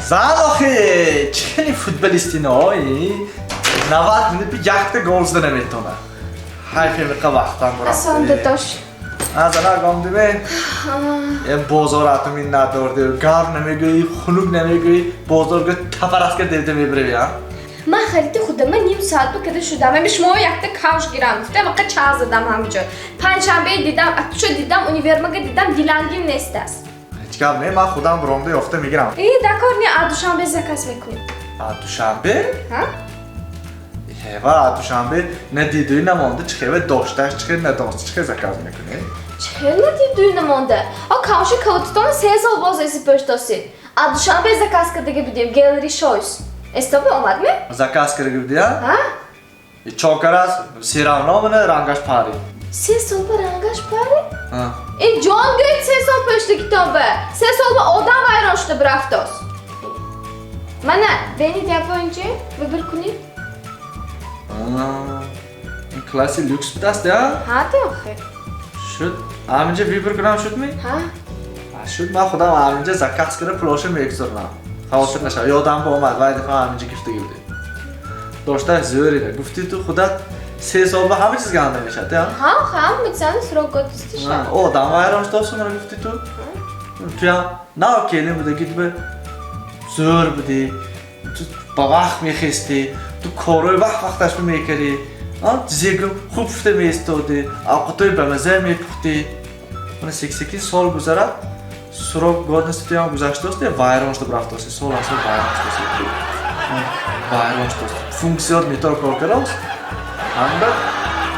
Зан охи, чӣ хеле футболистино, 90 минут якта гол зада наметавонад. Ҳайф миқа вақтам бурафт. Ассалом, дадош. А, занак, омдиме? Э, бозор атоми надорди, гарм намегӯӣ, хунук намегӯӣ, бозорга тафараска девда мебиреви, а? Ман хариди худама ним соат ба када шудам. Ами шумо якта кавш гирам гуфтам, ақа чағ задам ҳамиҷо. Панҷшанбе дидам, атучо дидам, универмага дидам, дилангим нест аст. Ҳеҷ гап не, ман худам буромда ёфта мегирам. Э, дакор не, а Душанбе заказ мекунем. А Душанбе? Ҳа? Ҳева, а Душанбе надидуи намонда, чӣ хева дошташ, чӣ хел надошта, чӣ хел заказ мекунӣ? Чӣ хел надидуи намонда? А кавши кавтутона 3 сол боз эси пӯштосид. А Душанбе заказ кардаги будем, Гелри Шойс. Эстобе омадме? Заказ кардаги будия? Ҳа? Чокар аст, всё равно мана рангаш пари. 3 сол ба рангаш пари? Ҳа. Ин ҷон гӯед, 3 сол пӯштагитон ба. 3 сол ба одам вайрон шуда бирафтост. Мана, бенид япо инҷи, выбор кунед. Ин класси люкс будаст, я? Ҳа, те охир. Шуд, ҳаминҷа выбор кунам, шудми? Ҳа? Шуд, ман худам ҳаминҷа заказ карда, пулоша мегузорам. Хавотир нашав, ёдам ба омад, вай дафъа ҳаминҷа гирифтаги будем. Дошташ зӯрина. Гуфти ту худат 3 сол ба ҳама чиз ганда мешавад, я? Ҳа, ҳа, митсани срок годности ша. Одам вайрон шудааст, мана гуфти ту. Туям нав келин будаги, ба зӯр будӣ, ту ба вақт мехестӣ, ту корҳои вақт вақташ мекардӣ, зегу хуб пухта меистодӣ, авқатҳои бамаза мепухтӣ. Мана сек-секин сол гузарад, срок годности туям гузаштааст, вайрон шуда рафтааст, сол аз сол вайрон шудааст, вайрон шудааст, функсият не то кор кардааст. Ҳамда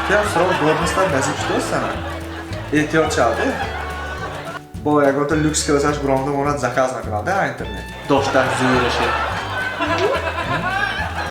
туям срок годностат наздик шудааст, сана эҳтиёт шав, бо ягонта люкс классаш буромда монад, заказ накунад интернет, дошташ зӯраше.